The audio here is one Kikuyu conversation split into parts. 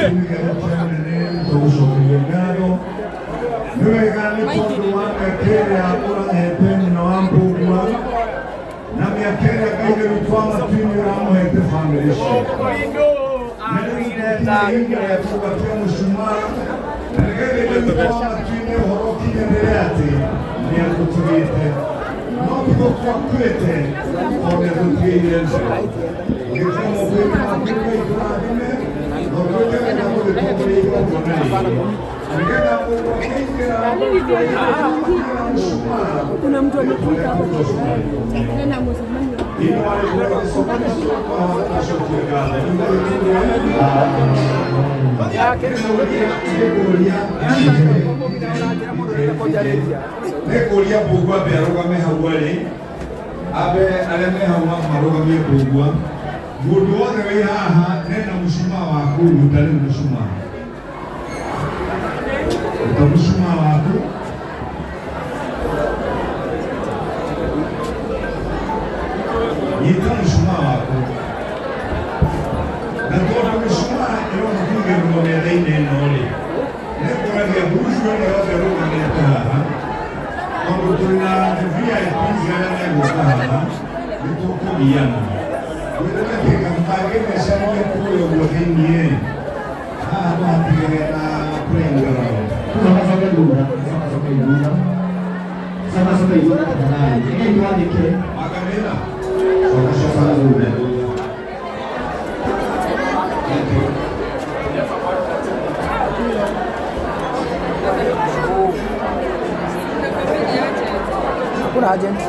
Gĩtũmi tũgũcokeria ngatho nĩ wega nĩ tondũ wa mĩaka ĩrĩa ũrahete nyina wa Mbũgua na mĩaka ĩrĩa Ngai witũ wa matu-inĩ ũramũhete bamĩrĩ ciake. Na rĩu tũkinya ihinda rĩa kũgwatia mũcumaa na nĩgetha Ithe witũ wa matu-inĩ ũhoro ũkinyanĩre atĩ nĩ atũtigĩte no ti gũkua akuĩte tondũ nĩ atũtigĩire nzira. Ũgĩtua moko-inĩ maku Ngai tũrathime na ũtuĩke wega gũgĩtongoria igongona rĩrĩ na nĩgetha mũndũ akĩingĩra akĩra mũcumaa Kuna mtu amefika hapo tena msimamizi. Thĩinĩ wa rĩĩtwa rĩa Jesũ Kristo twacokia ngatho. Nĩngũria Mbũgua ambe arũgame hau arĩ, ambe arĩa me hau marũgamie Mbũgua. Mũndũ wothe wĩ haha nena mũcumaa waku, ruta rĩu mũcumaa. Ruta mũcumaa waku. Nyita mũcumaa waku. Na tondũ mĩcumaa ĩroka kũigĩrĩrwo metha-inĩ ĩno rĩ, nĩngũragia mbucu ĩno yothe ĩrũgamĩte haha, tondũ tũrĩ na the VIPs arĩa megũka haha, nĩ tũkũgiana. Gwĩtĩkĩka mũtangĩmeceria kũrĩa ũguo thĩiniĩ-rĩ, haha tũhatigĩre na playing ground. Coka coka thutha, coka coka thutha. Coka coka thutha tafadhali. Rekei twandĩke. Magamĩra, coka coka thutha. Thank you. Hakuna agent.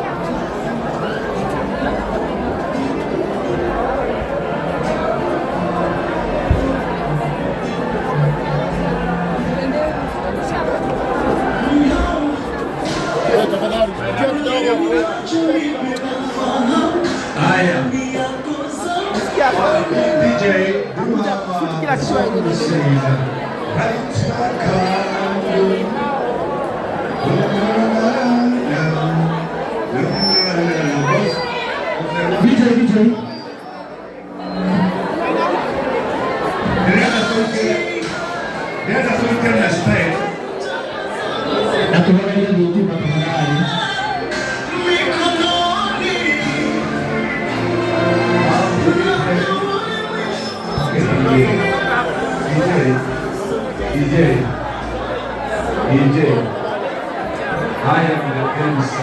Haya. Sikia DJ, do you have Kila a kitu song to sing? Right kando. DJ, DJ. Ndĩrenda tũike na style. Na tuhorerie thitima tafadhali. DJ, DJ, DJ, I am the MC.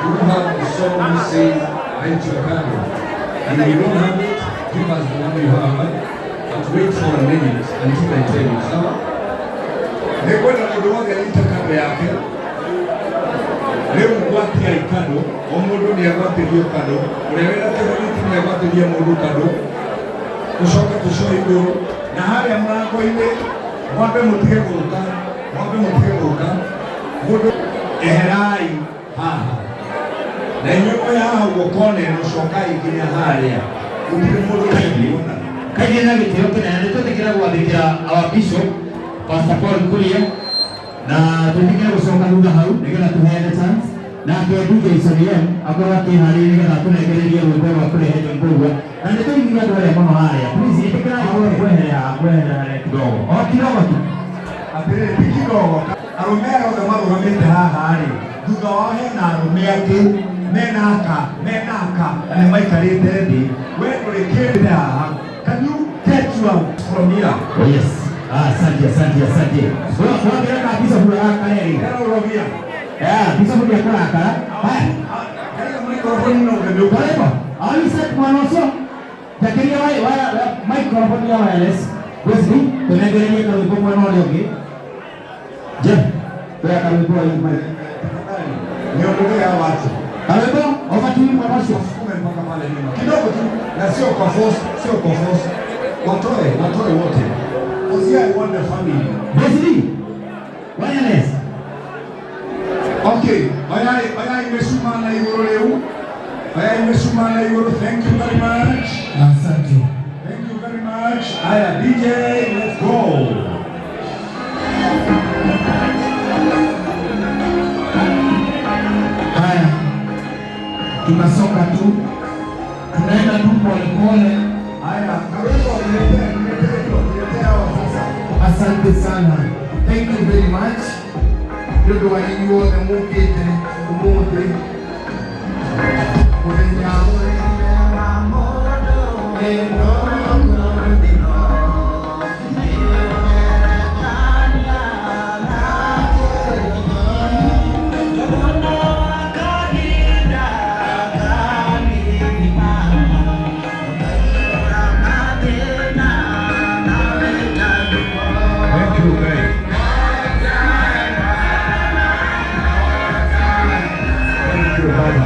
You have the song who says Venture Kando. If you don't have it, give us the one you have. But wait for a minute until I tell you. Sawa? Nĩngwenda mũndũ wothe anyite kando yake. Rĩu gwatiai kando, o mũndũ nĩ agwatĩrio kando, ũrĩa wĩna kĩbiriti nĩ agwatĩrie mũndũ kando, tũcoke tũcoe igũrũ na harĩa mũrango-inĩ mwambe mũtige gũka, mwambe mũtige gũka, mũndũ eherai haha na inyuĩ mwĩ haha ũguo kona ĩno cokai nginya harĩa gũtirĩ mũndũ ũrekuona. Kaingĩ na gĩtĩo kĩnene nĩ twĩtĩkĩra gwathĩkĩra our bishop Pastor Paul Kuria na twĩtĩkĩre gũcoka thutha hau nĩgetha tũheane chance nake DJ Soniem akorwo akĩharĩria nĩgetha atũnengererie rwĩmbo rwa kũrehe Mbũgua na nĩ tũigithia andũ arĩa mũno harĩa. Please ĩtĩkĩrai kweherera kweherera harĩa kidogo, o kidogo tu. Atĩrĩrĩ, ti kidogo, arũme aya othe marũgamĩte haha rĩ, thutha wao hena arũme angĩ mena aka mena aka na nĩ maikarĩte thĩ. We ndũrĩ kĩndĩ haha. Can you get you out from here? Oh yes. Ah, asante, asante, asante. Wewe wambĩra ka bishop ũrakara rĩ. Ndĩrarũgamia. Yeah, bishop nĩ ekũrakara. Haya. Kaiga microphone ĩno ũngĩmĩũka. Kwa hivyo, are you set mwana ũcio? Njakĩria wa microphone ya wireless. Wesley, tũnengererie karwĩmbo mwena ũrĩa ũngĩ. Jeff, oya karwĩmbo wa mic. Tafadhali niondolee hawa watu. Karwĩmbo, over to you mwana ũcio. Wasukume mpaka pale nyuma kidogo tu, na sio kwa force, sio kwa force. Watoe, watoe wote. Because here I want the family. Wesley, wireless. Okay, oyai oyai mĩcumaa na igũrũ rĩu. Oyai mĩcumaa na igũrũ. Thank you very much. Asante. Thank you very much. Aya, DJ, let's go. Haya, tunasonga tu, tunaenda tu polepole. Haya, karwĩmbo niletee, niletee hiyo, niletee hao. Asante sana. Thank you very much. Nĩ ũndũ wa inyuothe mũkĩte ũmũthĩ mũthenya. Thank you, guys. Thank you, Baba.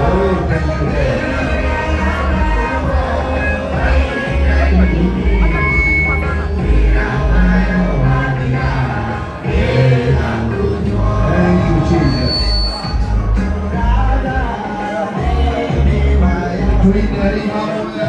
Oh, thank you, God. Thank you, Jesus. Tuine hamwe.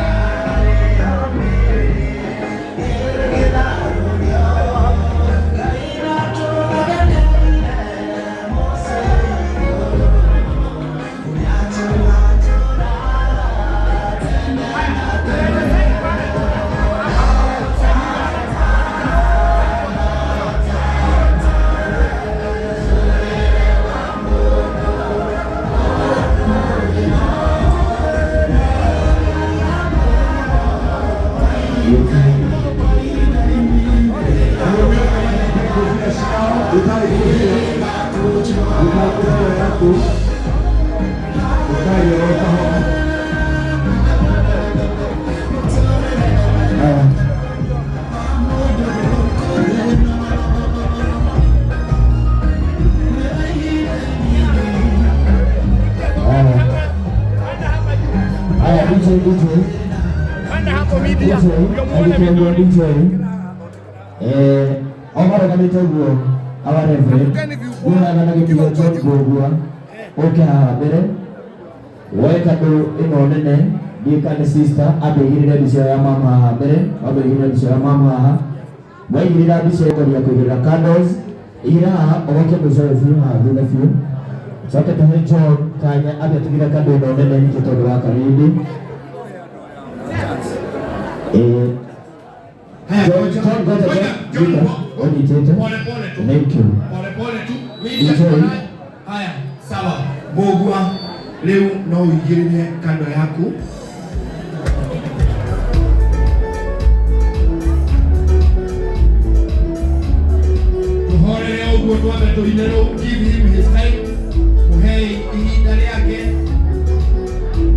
Haya, DJ, DJ. DJ, agĩkĩongwo DJ. O marũgamĩte ũguo our reverend ngũraga na gĩtĩo John Mbũgua ũke haha mbere woe kandũ ĩno nene ndiĩ kana nĩ sister ambe aigĩrĩre mbica ya mama haha mbere, ambe aigĩrĩre mbica ya mama haha. Waigĩrĩra mbica ĩkoria kũigĩrĩra candles, igĩrĩra haha ũgoke mũico biũ haha thutha biũ, coke tũhe John kanya ambe atũigĩre kandũ ĩno nene ningĩ tondũ wa karĩndĩ. Haya, John, ngoja. John, ngoja, Ngoja, John, John, ũnyitĩte. Pole pole tu. Thank you. Pole pole tu. Media DJ. tuko nayo. Haya, sawa. Mbũgua, rĩu no ũigĩrĩre kando yaku. Tuhorere ũguo twambe tũine rũu, give him his time. Mũhei ihinda rĩake.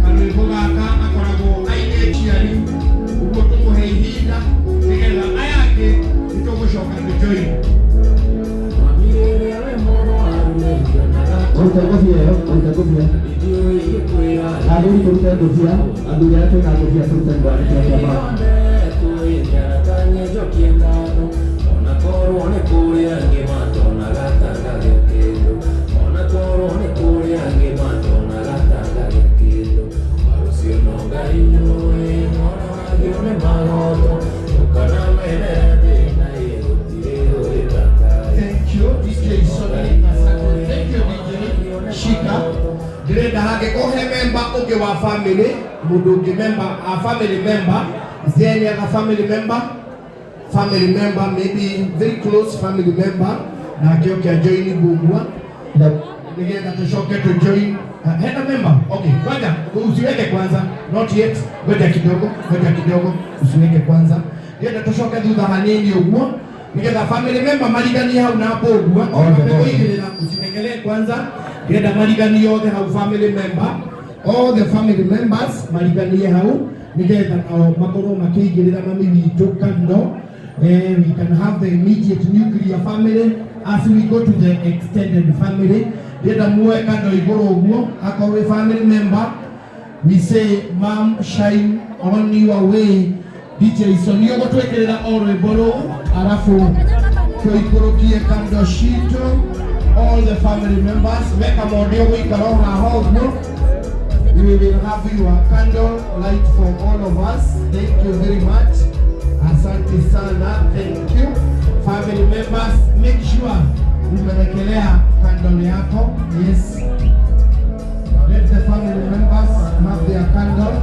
Karwĩmbo gaka akoragwo ainĩtie rĩu. Ũguo tũmũhe ihinda nĩgetha aya angĩ nĩtũgũcoka tũjoin. Ũrute ngũbia ĩyo, ũrute ngũbia. Athuri tũrute ngũbia, athuri arĩa twĩna ngũbia tũrute ngwani cia kĩama. Thank you, DJ Sonny. Asante. Thank you, DJ. Shika. Ndĩrenda hangĩkorwo he member ũngĩ wa family, mũndũ ũngĩ member, a family member, is there any other family member? Family member, maybe very close family member, nake oke ajoin Mbũgua nĩgetha tũcoke tũ join. Hena member? Okay, ngoja usiweke kwanza, not yet. Ngoja kidogo, ngoja kidogo, usiweke kwanza. Nĩgetha tũcoke thutha hanini ũguo nĩgetha family member mariganie hau na Mbũgua. Othe, othe. Kũigĩrĩra usiwekelee kwanza, nĩgetha mariganie othe hau family member, all the family members mariganie hau nĩgetha nao makorwo makĩigĩrĩra mami witũ kando. We can have the immediate nuclear family as we go to the extended family. Ndĩrenda muoe kando igũrũ ũguo akorwo wĩ family member. We say, "Mom, shine on your way." DJ Sonny ũgũtwĩkĩrĩra o rwĩmbo rũu arabu tũikũrũkie kando citũ. All the family members, weka monde ũgũikara o haha ũguo. We will have your candle light for all of us. Thank you very much. Asante sana. Thank you. Family members, make sure umewekelea candle yako. Yes. Let the family members have their candle.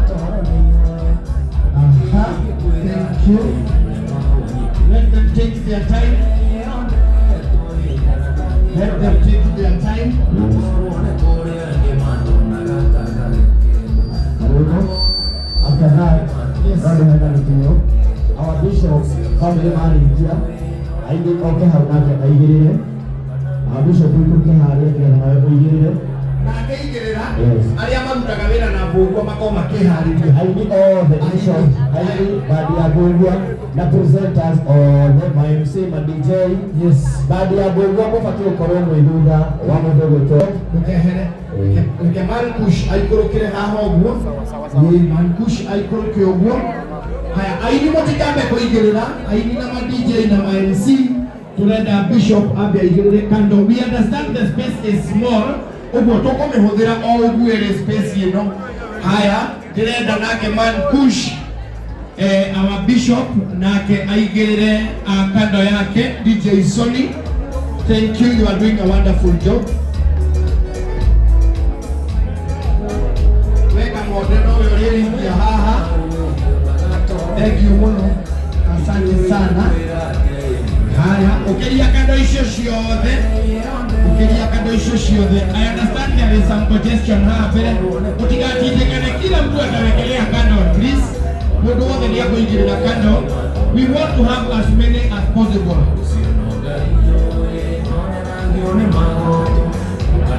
Marĩka, thank you. Let them take their time. Let them take their time. After that, no ndĩhena gĩtĩo. Our bishop family marĩkia aingĩ oke hau nake aigĩrĩre. Our bishop ikũrũke harĩa nĩgetha nawe ũigĩrĩre. Na akĩigĩrĩra Yes. arĩa marutaga wĩra na mbũgua makorwo makĩharĩria. Aini othe bishop, aini bandi ya Mbũgua na presenters othe, ma MC, ma DJ. Yes. Bandi ya Mbũgua mũbatiĩ gũkorwo mwĩ thutha wa mũndũ gwĩtwo. Ndũkehere. Reke Mankush aikũrũkĩre haha ũguo. Ĩĩ, Mankush aikũrũke ũguo. Haya, aini mũtikambe kũigĩrĩra, aini na ma DJ na ma MC, turenda bishop ambe aigĩrĩre kando. We understand the space is small, ũguo tũkũmĩhũthĩra o ũguo ĩrĩ space ĩno. Haya, ndĩrenda nake Mankush, our bishop, nake aigĩrĩre kando yake. DJ Sonny, thank you, you are doing a wonderful job. Weka ng'onde nowe ũrĩringia haha. Thank you mũno, asante sana. Haya, ũkĩria kando icio ciothe, ũkĩria kando icio ciothe. I understand there is some congestion haha mbere, mũtigatindĩkane, kila mtu atawekelea kando, please. Mũndũ wothe nĩ akũigĩrĩra kando. We want to have as many as possible.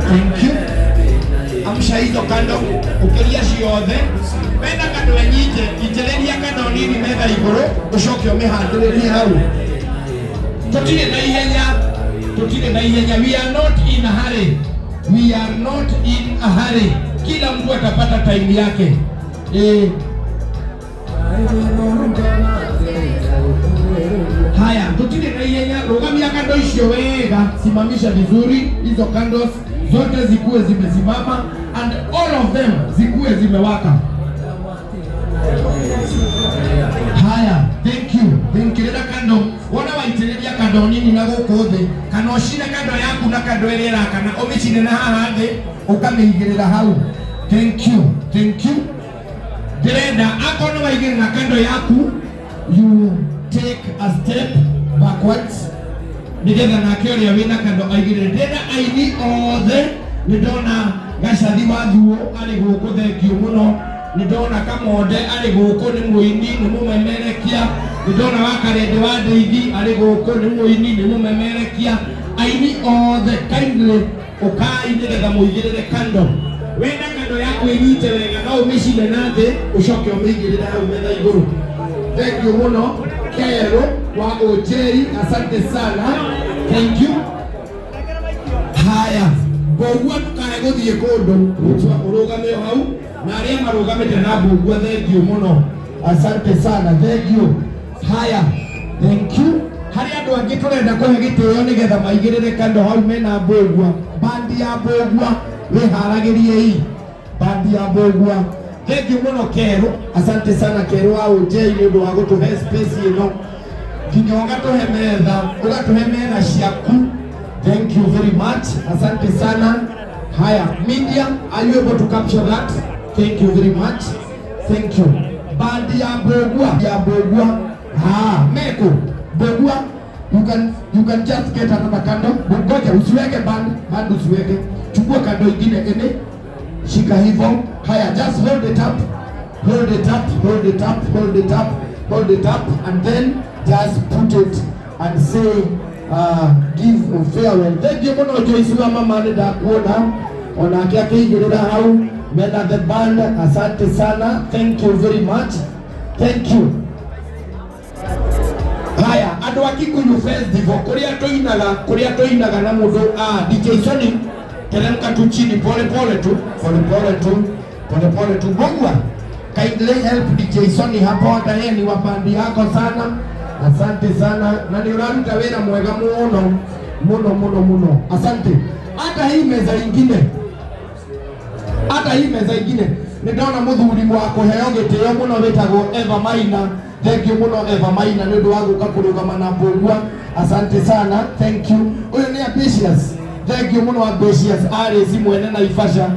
Thank you. Amsha hizo kando, ukiria ciothe. Wenda kando enyite, itĩrĩria kando nini metha igũrũ, ũcoke ũmĩhandĩrĩrie hau. Tũtirĩ na ihenya, tũtirĩ na ihenya. We are not in a hurry. We are not in a hurry. Kila mtu atapata time yake. Haya, tũtirĩ na ihenya. Rũgamia kando icio wega, simamisha vizuri hizo candles zote zikuwe zimesimama and all of them zikuwe zimewaka. Haya, thank you. Thank you. Rĩrĩa kando wona waitĩrĩria kando nini na gũkũ thĩ, kana ũcine kando yaku na kando ĩrĩa ĩrakana, ũmĩcine na haha thĩ, ũkamĩigĩrĩra hau. Thank you. Thank you. Ndĩrenda akorwo nĩ waigĩrĩra kando yaku, you take a step backwards nigetha nake ũrĩa wĩna kando aigĩrĩre. Ndĩrenda aini othe, nĩ ndona Gacathi wa Thuo arĩ gũkũ, thank you mũno. Nĩ ndona Kamonde arĩ gũkũ, nĩ mũini, nĩ mũmemerekia. Nĩ ndona wa Karende wa Ndeithi arĩ gũkũ, nĩ mũini, nĩ mũmemerekia. Aini othe kindly ũkai nĩgetha mũigĩrĩre kando. Wenda kando yaku ĩnyite wega, no ũmĩcine na thĩ, ũcoke ũmĩigĩrĩre hau metha igũrũ. Thank you mũno Kero wa OJ, asante sana. Thank you. Haya, Mbũgua ndũkae gũthiĩ kũndũ, ũrũgame o hau, na arĩa marũgamĩte na Mbũgua, thank you mũno, asante sana, thank you. Haya, thank you. Harĩ andũ angĩ tũrenda kũhe gĩtĩo nĩgetha maigĩrĩre kando hau mena Mbũgua. Bandi ya Mbũgua, wĩharagĩriei. Bandi ya Mbũgua. Thank you mũno Kero, asante sana Kero wa OJ nĩ ũndũ wa gũtũhe space ĩno, nginya ũgatũhe metha, ũgatũhe metha ciaku. Thank you very much, asante sana. Haya, media, are you able to capture that? Thank you very much. Thank you. Bandi ya Mbũgua, ya Mbũgua. Ah, Meko, Mbũgua, you can just get another candle. Ngoja usiweke band, band usiweke. Chukua kando ingine ene. Shika hivyo. Haya, just hold it up. Hold it up, hold it up, hold it up, hold it up, and then just put it and say, give farewell. Thank you mũno Joyce wa mama, nĩ ndakuona onake akĩigĩrĩra hau mena the band. Asante sana, thank you very much, thank you. Haya, andũ a Kikuyu Festival, kũrĩa tũinaga na mũndũ, DJ Sony, teremka tu chini pole pole tu, pole pole tu, pole pole tu. Mbũgua, kindly help DJ Sony hapo, hata yeye ni wa bandi yako sana. Asante sana, na nĩ ũraruta wĩra mwega mũno mũno mũno mũno, asante. Hata hii meza ingine, hata hii meza ingine, nĩ ndona mũthuri wa kũheo gĩtĩo mũno wĩtagwo Eva Maina. Thank you mũno Eva Maina nĩ ũndũ wa gũka kũrũgama na Mbũgua, asante sana, thank you. Ũyũ nĩ Ambitious, thank you mũno Ambitious Aris mwene Naivasha.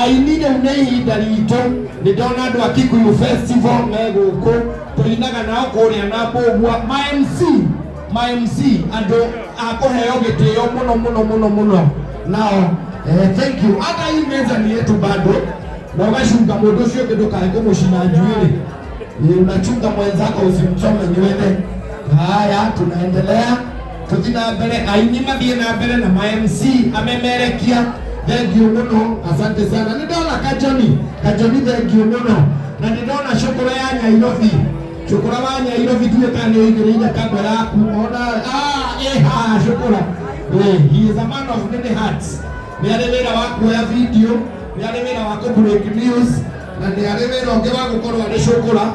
Aini rĩu nĩ ihinda ritũ. Nĩ ndona andũ a Kikuyu Festival me gũkũ, tũinaga nao kũrĩa na Mbũgua. Ma MC, ma MC, andũ a kũheo gĩtĩo mũno mũno mũno mũno nao. Thank you. Hata hii meza ni yetu bado, na ũgacunga mũndũ ũcio ũngĩ ndũkae kũmũcina njuĩrĩ. Unachunga mwenzako usimchome nywele. Haya, tunaendelea, tuthi na mbere, aini mathiĩ na mbere na ma MC amemerekia. Thank you mũno, asante sana. Nĩ ndona Kajoni, Kajoni, thank you mũno. Na nĩ ndona cũkũra ya Nyairobi, cũkũra wa Nyairobi, ndiũĩ kana nĩ ũigĩrĩire kando yaku ona. Ah, haha cũkũra. He is a man of many hearts. Nĩ arĩ wĩra wa kuoya video, nĩ arĩ wĩra wa kũ break news, na nĩ arĩ wĩra ũngĩ wa gũkorwo arĩ cũkũra,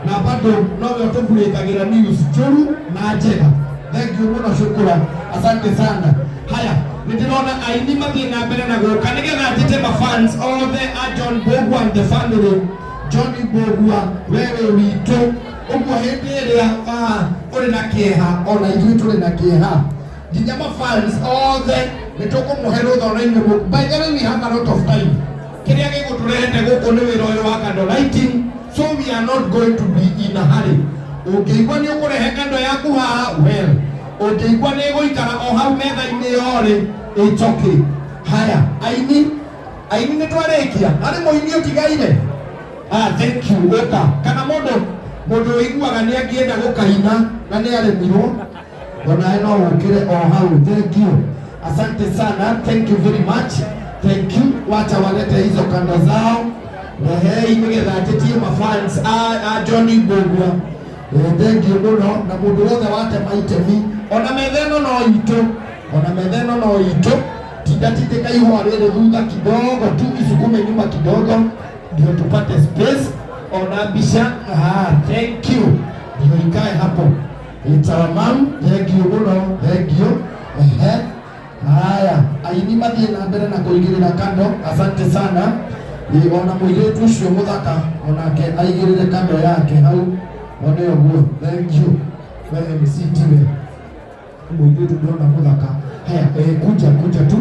na bado nowe ũtũbreakagĩra news njũru na njega. Thank you mũno cũkũra, asante sana. Haya, nĩ ndĩrona aini mathiĩ na mbere na gũka nĩgetha njĩte mafans othe a John Mbũgua and the family. John Mbũgua, wewe witũ ũguo, hĩndĩ ĩrĩa ũrĩ na kĩeha, ona ithuĩ tũrĩ na kĩeha. Nginya mafans othe nĩ tũkũmũhe rũtha ona inyuĩ. By the way, we have a lot of time. Kĩrĩa gĩgũtũrehete gũkũ nĩ wĩra ũyũ wa candle lighting, so we are not going to be in a hurry. Ũngĩigua nĩ ũkũrehe kando yaku haha, well, ũngĩigua nĩ ĩgũikara o hau metha-inĩ yorĩ, it's okay. Haya, aini, aini, nĩ twarĩkia. Harĩ mũini ũtigaire? Ah, thank you. Ũka, kana mũndũ ũiguaga nĩ angĩenda gũkaina na nĩ aremirwo, onawe no ũkĩre o hau. Thank you, asante sana, thank you very much, thank you. Wacha walete hizo kando zao, rehei nĩgetha njĩtie mafans a Johnny Mbũgua. Thank you mũno. Na mũndũ wothe watema itemi, ona metha ĩno no itũ, ona metha ĩno no itũ. Tinda tindĩka ihũa rĩrĩ thutha kidogo tu, isukume nyuma kidogo ndio tupate space ona mbica. Ah, thank you, ndio ikae hapo. It's our mom. Thank you mũno, thank you. Ehe, haya, aini mathiĩ na mbere na kũigĩrĩra kando, asante sana. Ona mũirĩtu ũcio mũthaka onake aigĩrĩre kando yake hau, one ũguo. Thank you. We MC, tiwe mũirĩtu ndĩrona mũthaka. Haya, kuja, kuja tu.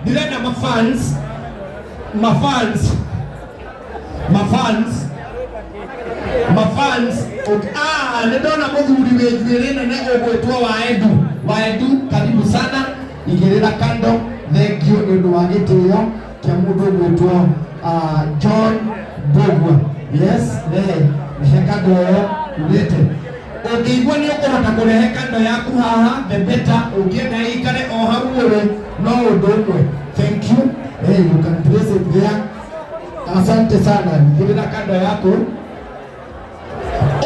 Ndĩrenda mafans, mafans, mafans, mafans. Okay. Ah, nĩ ndona mũthuri wĩ njuĩrĩ nene ũgwĩtwo Waedu. Waedu, karibu sana, igĩrĩra kando. Thank you nĩ ũndũ wa gĩtĩo kĩa mũndũ ũgwĩtwo John Mbũgua. Yes, rehe kando ĩyo urĩte. Ũngĩigua nĩ ũkũhota kũrehe kando yaku haha, the better. Ũngĩenda ĩikare o hau ũrĩ, no ũndũ ũmwe. Thank you. Hey, you can place it there. Asante sana, igĩrĩra kando yako.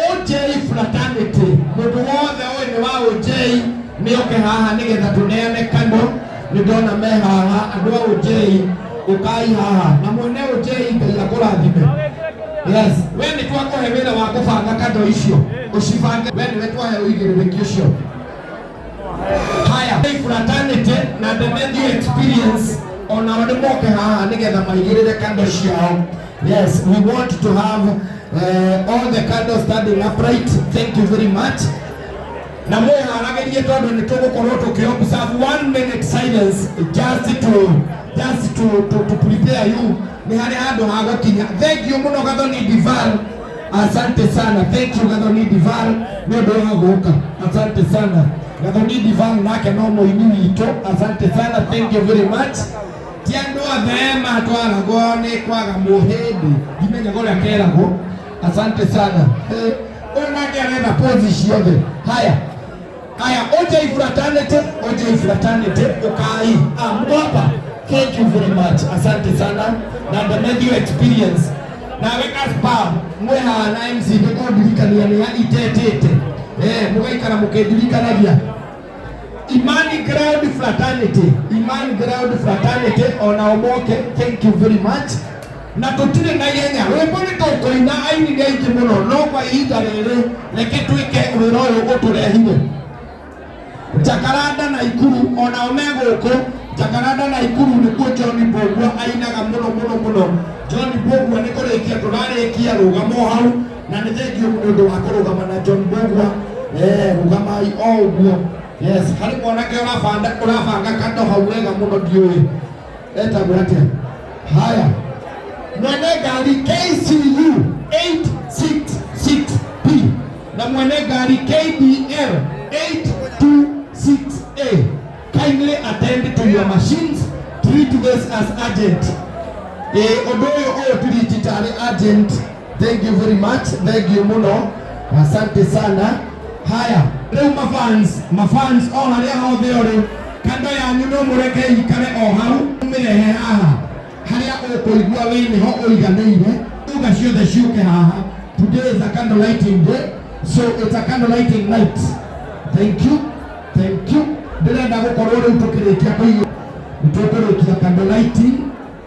OJ Fraternity, mũndũ wothe ũyũ nĩ wa OJ nĩ oke haha nĩgetha tũneane kando. Nĩ ndona me haha andũ a OJ, ũkai haha na mwene OJ. Ngai akũrathime. Yes, we nĩ twakũhe wĩra wa kũbanga kando icio, ũcibange. We nĩwe twahe ũigĩrĩrĩki ũcio. Haya, Fraternity na the Matthew Experience onao nĩ moke haha nĩgetha maigĩrĩre kando ciao. Yes, we want to have all the candles standing upright. Thank you very much. Na mwĩharagĩrie tondũ nĩ tũgũkorwo tũkĩ observe one minute silence, just to prepare you nĩ harĩ handũ ha gũkinya. Thank you mũno, Gathoni Dival, asante sana. Thank you, Gathoni Dival, nĩ ũndũ wa gũka. Asante sana, Gathoni Dival, nake no mũini witũ. Asante sana, thank you very much. Ti andũ othe matwaragwo nĩ kwaga mũhĩndĩ, ndimenyaga ũrĩa keragwo. Asante sana. Ũyũ nake aretha pozi ciothe. Haya, haya, OJ Fraternity, OJ Fraternity, ukai. Ah, mko hapa. Thank you very much. Asante sana. Na the Matthew Experience. Nawe Kaspa, mwe haha na MC nĩkũndirikania nĩ itetete. Mũgaikara mũkĩndirikanagia. Imani Ground Fraternity, Imani Ground Fraternity, ona omoke, thank you very much. Na tũtirĩ na ihenya, rwĩmbo nĩ tũkũina, aini nĩ aingĩ mũno, no kwa ihinda rĩrĩ reke twĩke wĩra ũyũ ũtũrehire. Jacaranda na Ikuru onao me gũkũ. Jacaranda na Ikuru nĩkuo John Mbũgua ainaga mũno mũno mũno. John Mbũgua, nĩ kũrĩkia tũrarĩkia, rũgamo hau na nĩ thengiũ nĩ ũndũ wa kũrũgama na John Mbũgua. Rũgamai o ũguo. Yes, harĩ mwanake ũrabanga kando hau wega mũno, ndiũĩ etagwo atĩa. Haya. Mwene ngari KCU 866P na mwene ngari KDL 826A, kindly attend to your machines. Treat this as urgent. Ũndũ ũyũ treat tarĩ urgent. Thank you very much, thank you mũno, asante sana. Haya, rĩu mafans o harĩa hothe ũrĩ, kando yanyu no mũreke ikare o hau, mĩrehe haha harĩa ũkũigua wĩ nĩho ũiganĩire. Uga ciothe ciũke haha. Today is a candle lighting day, so it's a candle lighting night. Thank you, thank you. Ndĩrenda gũkorwo rĩu tũkĩrĩkia kũigua nĩtũkũrĩkia candle lighting,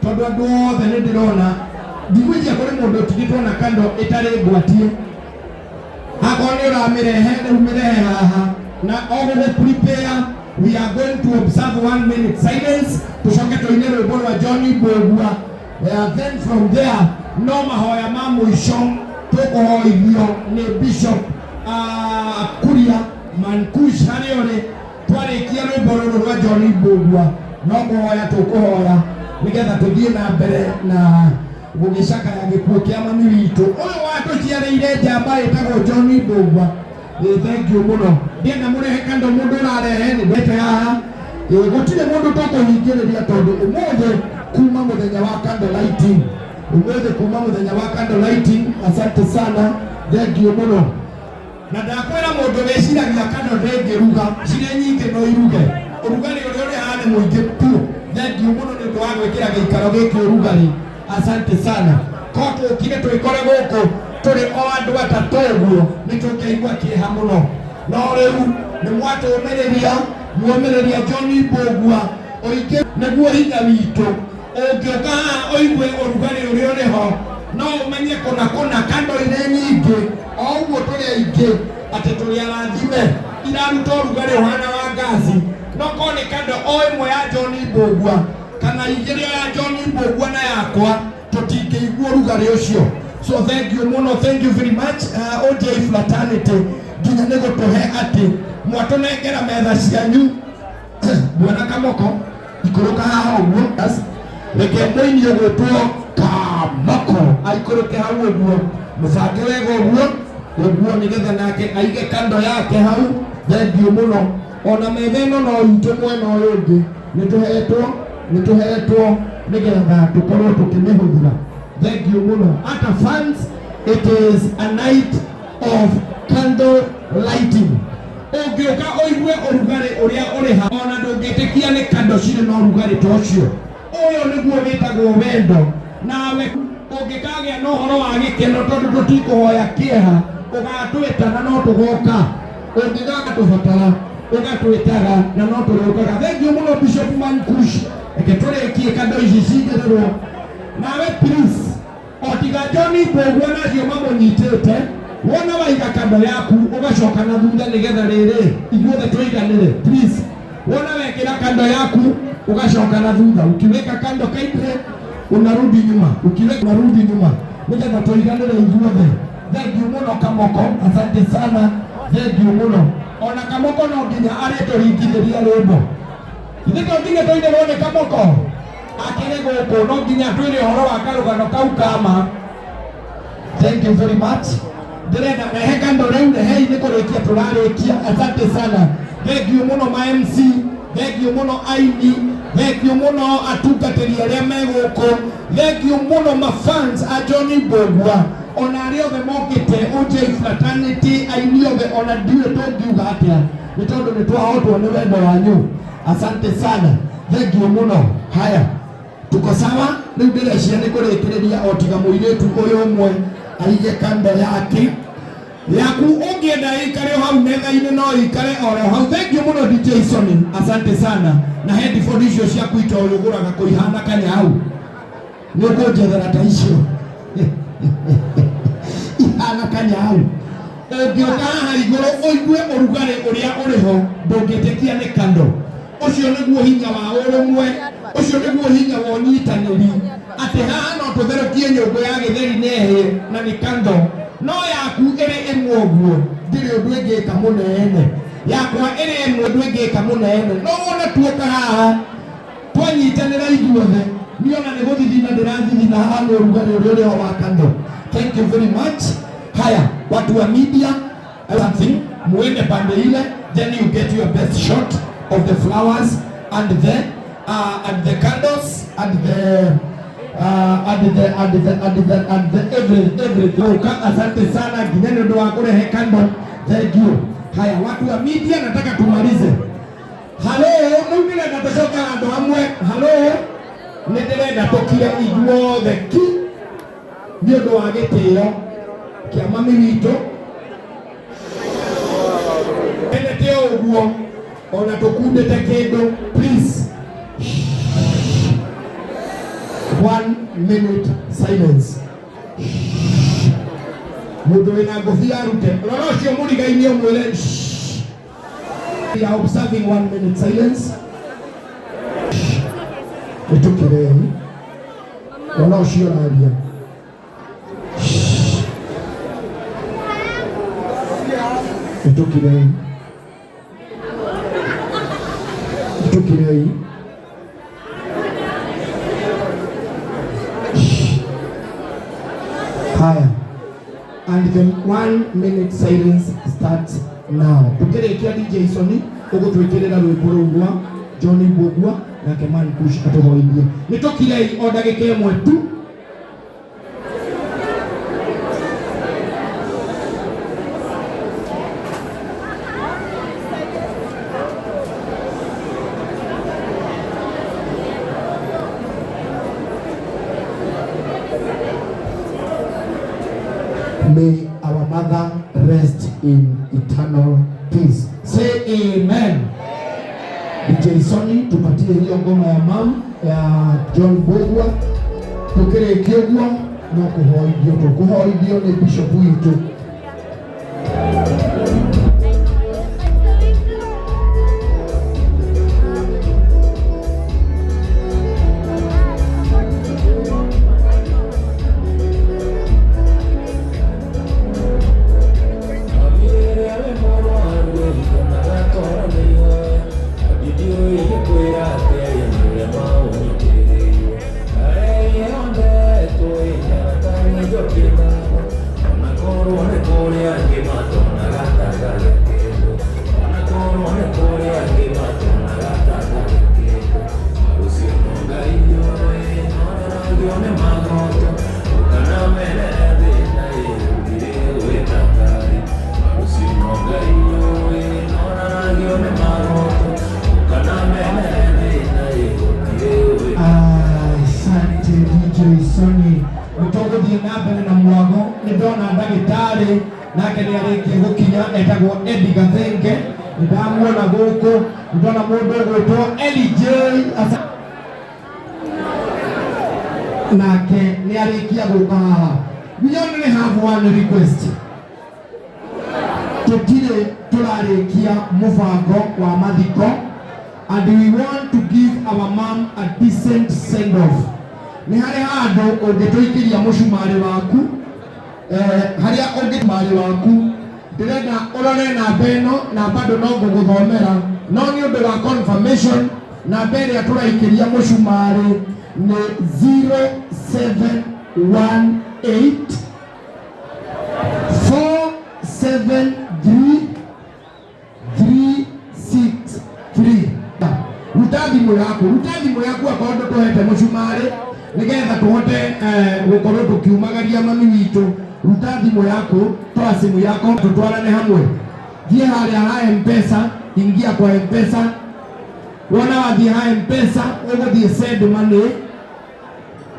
tondũ andũ othe nĩ ndĩrona ndigwĩcia kũrĩ mũndũ ũtigĩtwo na kando ĩtarĩ ngwatie. Akorwo nĩ ũramĩrehe rĩu, mĩrehe haha na o gũgũ prepare. We are going to observe one minute silence, tũcoke tũine rwĩmbo rwa John Mbũgua. Then from there no mahoya ma mũico tũkũhoithio nĩ Bishop Kuria Mankush harĩa ũrĩ. Twarĩkia rwĩmbo rũrũ rwa John Mbũgua, no kũhoya tũkũhoya nĩgetha tũthiĩ na mbere na gũgĩcakaya gĩkuũ kĩa mami witũ ũyũ watũciarĩire njamba ĩtagwo John Mbũgua. Thank you mũno. Ndienda mũrehe kando, mũndũ ũrarehe nĩ ndete haha. Gũtirĩ mũndũ tũkũhingĩrĩria, tondũ ũmũthĩ kuma mũthenya wa candle lighting, ũmũthĩ kuma mũthenya wa candle lighting. Asante sana, thank you mũno. Na ndakwĩra mũndũ wĩciragia kando ndĩngĩruga, cirĩ nyingĩ no iruge. Ũrugarĩ ũrĩa ũrĩ haha nĩ mũingĩ biũ. Thank you mũno nĩ ũndũ wa gwĩkĩra gĩikaro gĩkĩ ũrugarĩ, asante sana. Ko tũkire twĩkore gũkũ tũrĩ o andũ atatũ ũguo, nĩ tũngĩaigua kĩeha mũno, no rĩu nĩ mwatũmĩrĩria, muomĩrĩria John Mbũgua. Ũingĩ nĩguo hinya witũ. Ũngĩũka haha ũigue ũrugarĩ ũrĩa ũrĩ ho, no ũmenye kũna kũna kando irĩ nyingĩ o ũguo tũrĩ aingĩ atĩ tũrĩ arathime, iraruta ũrugarĩ ũhana wa ngaci. No korwo nĩ kando o ĩmwe ya John Mbũgua kana igĩrĩ ya John Mbũgua na yakwa, tũtingĩigua ũrugarĩ ũcio. So thank you mũno, thank you very much, OJ fraternity, nginya nĩ gũtũhe atĩ mwatũnengera metha cianyu. Bwana Kamoko, ikũrũka haha ũguo. Reke mũini ũgwĩtwo Kamoko aikũrũke hau ũguo, mũbange wega ũguo ũguo, nĩgetha nake aige kando yake hau. Thank you mũno. Ona metha ĩno no itũ, mwena ũyũ ũngĩ nĩtũhetwo, nĩtũhetwo nĩgetha tũkorwo tũkĩmĩhũthĩra. Thank you mũno. Ata fans, it is a night of candle lighting. Ũngĩũka ũigue ũrugarĩ ũrĩa ũrĩ ha, ona ndũngĩtĩkia nĩ kando cirĩ na ũrugarĩ ta ũcio. Ũyũ nĩguo wĩtagwo wendo. Nawe ũngĩkagĩa na ũhoro wa gĩkeno, tondũ tũtikũhoya kĩeha, ũgatwĩta na no tũgoka. Ũngĩgatũbatara, ũgatwĩtaga na no tũrĩũkaga. Thank you mũno, Bishop Mankush. Reke tũrĩkie kando ici cigĩrĩrwo. Nawe please, o tiga John Mbũgua nacio mamũnyitĩte, wona waiga kando yaku, ũgacoka na thutha nĩgetha rĩrĩ ithuothe tũiganĩre. Please, wona wekĩra kando yaku, ũgacoka na thutha. Ukiweka kando kaindre, unarudi nyuma. Ukiweka, unarudi nyuma, nĩgetha tũiganĩre ithuothe. Thank you mũno, Kamoko, asante sana, thank you mũno. Ona Kamoko no nginya arĩtũringithĩria rwĩmbo. Ithe to nginya tũinĩrwo nĩ Kamoko akĩrĩ gũkũ, no nginya twĩre ũhoro wa karũgano kau kama. Thank you very much. Ndĩrenda rehe kando rĩu, rehei, nĩ kũrĩkia tũrarĩkia. Asante sana, thank you mũno ma MC, thank you mũno aini, thank you mũno atungatĩri arĩa me gũkũ, thank you mũno ma fans a John Mbũgua, ona arĩa othe mokĩte, OJ fraternity, aini othe. Ona ndiũĩ tũngiuga atĩa, nĩ tondũ nĩ twahotwo nĩ wendo wanyu. Asante sana, thank you mũno. Haya, tuko sawa. Rĩu ndĩrecia nĩ kũrĩkĩrĩria, o tiga mũirĩtu ũyũ ũmwe aige kando yake. Yaku ũngĩenda ĩikare o hau metha-inĩ, no ĩikare oro hau. Thank you mũno, DJ Sony, asante sana. Na headphone icio ciaku itoĩ ũgũraga kũihana kanyau, nĩ ũkũnjethera ta icio ihana kanyau. Ũngĩũka haha igũrũ ũigue ũrugarĩ ũrĩa ũrĩ ho, ndũngĩtĩkia nĩ kando. Ũcio nĩguo hinya wa ũrũmwe, ũcio nĩguo hinya wa ũnyitanĩri, atĩ haha no tũtherũkie nyũngũ ya gĩtheri nehĩ na nĩ kando, no yaku ĩrĩ ĩmwe ũguo ndirĩ ũndũ ĩngĩka mũnene, yakwa ĩrĩ ĩmwe ũndũ ĩngĩka mũnene. No wona tuoka haha twanyitanĩra ithuothe. Niĩ ona nĩ gũthithina ndĩrathithina haha nĩ ũrugarĩ ũrĩa ũrĩ ho wa kando. Thank you very much. Haya, watu wa media, something muende pande ile, then you get your best shot of the flowers and the candles and the and the and the and the and the everything. Asante sana nginya nĩ ũndũ wa kũrehe candle. Thank you. Haya, watu wa media, nataka tumalize. Halo, rĩu ndĩrenda tũcoke handũ hamwe. Halo, nĩ ndĩrenda tũkire ithuothe ki nĩ ũndũ wa gĩtĩo kĩa mami witũ. Endete o ũguo ona tũkundĩte kĩndũ, please. 1 minute silence. Mũndũ wĩna ngũbia arute. Rora ũcio mũrigainĩ ũmwĩre. We are observing 1 minute silence. Nĩtũkirei. Rora ũcio ũraria. Nĩtũkirei. Nĩtũkirei. Haya. And the 1 minute silence starts now. Tukĩrĩkia DJ Sony ũgũtwĩkĩrĩra rwĩmbo rũu rwa Johnny Mbũgua nake Man Kush atũhoithie. Nĩtũkirei o ndagĩka ĩmwe tu. May our mother rest in eternal peace. Say amen. DJ Sony, tupatie hiyo ngoma ya mam ya John Mbũgua. Tukĩrĩkia ũguo no kũhoithio tũkũhoithio nĩ bishop witũ. Asante DJ Sony. Mũtũgũthiĩ na mbere na mwago. Nĩ ndona ndagĩtarĩ nake nĩ arĩkia gũkinya, etagwo Eddie Gathenge. Nĩ ndamuona gũkũ. Nĩ ndona mũndũ ũgwĩtwo LJ nake nĩ arĩkia gũka haha. We only have one request. Tũtirĩ tũrarĩkia mũbango wa mathiko, and we want to give our mom a decent send off. Nĩ harĩ handũ ũngĩtũikĩria mũcumarĩ waku, harĩa ũngĩmarĩ waku, ndĩrenda ũrore namba ĩno na bado no ngũgũthomera, no nĩ ũndũ wa confirmation, namba ĩrĩa tũraikĩria mũcumarĩ nĩ 0718 473 363. Ruta thimũ yaku, ruta thimũ yaku akorwo ndũtũhete mũcumarĩ nĩgetha tũhote gũkorwo tũkiumagaria mami witũ. Ruta thimũ yaku, toa simu yako, tutwarane hamwe. Thiĩ harĩa ha M-Pesa, ingia kwa M-Pesa. Wona wathiĩ ha M-Pesa, ũgũthiĩ send money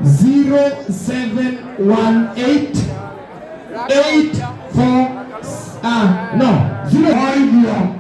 0718 84 no 0.